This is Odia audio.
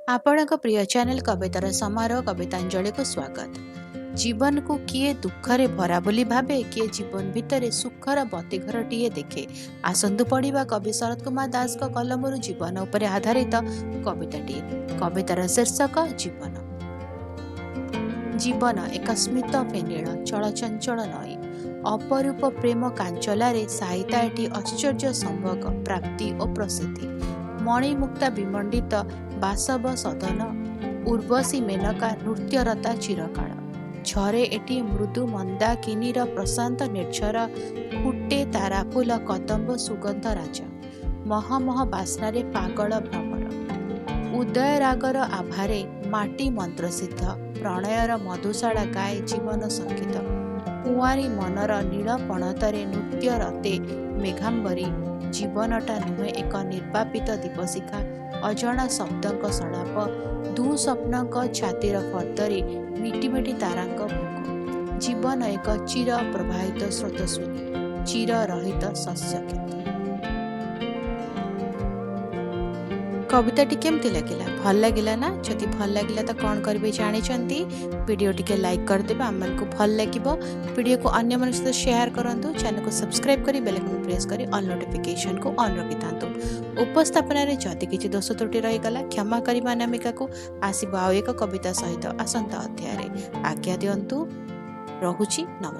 ଆପଣଙ୍କ ପ୍ରିୟ ଚ୍ୟାନେଲ କବିତାର ସମାରୋହ କବିତାଞ୍ଜଳିକୁ ସ୍ୱାଗତ। ଜୀବନକୁ କିଏ ଦୁଃଖରେ ଭରା ବୋଲି ଭାବେ, କିଏ ଜୀବନ ଭିତରେ ସୁଖର ବତିଘରଟିଏ ଦେଖେ। ଆସନ୍ତୁ ପଢ଼ିବା କବି ଶରତ କୁମାର ଦାସଙ୍କ କଲମରୁ ଜୀବନ ଉପରେ ଆଧାରିତ କବିତାଟିଏ। କବିତାର ଶୀର୍ଷକ ଜୀବନ। ଜୀବନ ଏକ ସ୍ମିତ ଫେନିଳ ଚଳଚଞ୍ଚଳ ନଈ। ଅପରୂପ ପ୍ରେମ କାଞ୍ଚଲାରେ ସାଇତା ଏଠି ଆଶ୍ଚର୍ଯ୍ୟ ସମ୍ଭୋଗ ପ୍ରାପ୍ତି ଓ ପ୍ରସିଦ୍ଧି। ମଣିମୁକ୍ତା ବିମଣ୍ଡିତ ବାସବ ସଦନ, ଉର୍ବଶୀ ମେନକା ନୃତ୍ୟରତା ଚିରକାଳ। ଝରେ ଏଠି ମୃଦୁ ମନ୍ଦାକିନୀର ପ୍ରଶାନ୍ତ ନିର୍ଝର, ଫୁଟେ ତାରାଫୁଲ କଦମ୍ବ ସୁଗନ୍ଧ ରାଜ। ମହ ମହ ବାସ୍ନାରେ ପାଗଳ ଭ୍ରମର। ଉଦୟରାଗର ଆଭାରେ ମାଟି ମନ୍ତ୍ରସିଦ୍ଧ, ପ୍ରଣୟର ମଧୁଶାଳା ଗାଏ ଜୀବନ ସଙ୍ଗୀତ। କୁଆଁରୀ ମନର ନୀଳ ପଣତରେ ନୃତ୍ୟରତେ ମେଘାମ୍ବରୀ। ଜୀବନଟା ନୁହେଁ ଏକ ନିର୍ବାପିତ ଦୀପଶିଖା, ଅଜଣା ଶବ୍ଦଙ୍କ ସଂଳାପ, ଦୁଃସ୍ୱପ୍ନଙ୍କ ଛାତିର ଫର୍ଦ୍ଦରେ ମିଟିମିଟି ତାରାଙ୍କ ଭୋକ। ଜୀବନ ଏକ ଚିର ପ୍ରବାହିତ ସ୍ରୋତସ୍ୱିନୀ, ଚିରରହିତ ଶସ୍ୟକ୍ଷେତ୍ର। କବିତାଟି କେମିତି ଲାଗିଲା? ଭଲ ଲାଗିଲା ନା? ଯଦି ଭଲ ଲାଗିଲା ତ କ'ଣ କରିବେ ଜାଣିଛନ୍ତି? ଭିଡ଼ିଓ ଟିକେ ଲାଇକ୍ କରିଦେବେ, ଆମମାନଙ୍କୁ ଭଲ ଲାଗିବ। ଭିଡ଼ିଓକୁ ଅନ୍ୟମାନଙ୍କ ସହିତ ସେୟାର କରନ୍ତୁ। ଚ୍ୟାନେଲକୁ ସବସ୍କ୍ରାଇବ୍ କରି ବେଲ୍ ଆଇକନ୍ ପ୍ରେସ୍ କରି ଅଲ୍ ନୋଟିଫିକେସନକୁ ଅନ୍ ରଖିଥାନ୍ତୁ। ଉପସ୍ଥାପନାରେ ଯଦି କିଛି ଦୋଷ ତ୍ରୁଟି ରହିଗଲା, କ୍ଷମା କରିବା ଅନାମିକାକୁ। ଆସିବ ଆଉ ଏକ କବିତା ସହିତ ଆସନ୍ତା ଅଧ୍ୟାୟରେ। ଆଜ୍ଞା ଦିଅନ୍ତୁ, ରହୁଛି, ନମସ୍କାର।